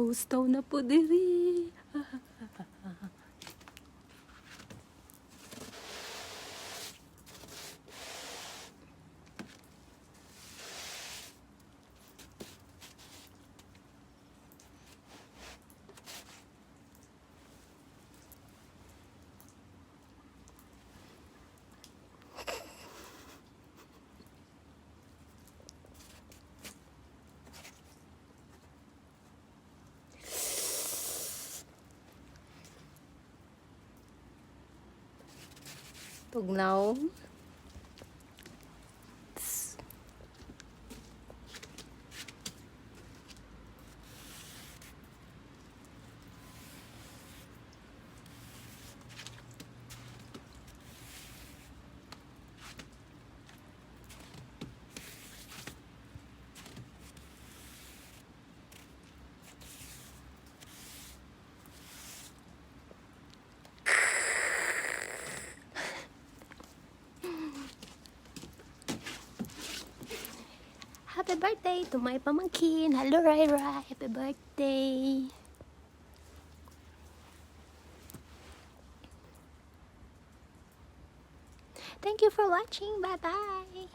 Ghost town na po diri. Tugnaw. Tss. Happy birthday to my pamangkin. Hello, Rai Rai. Happy birthday. Thank you for watching. Bye-bye.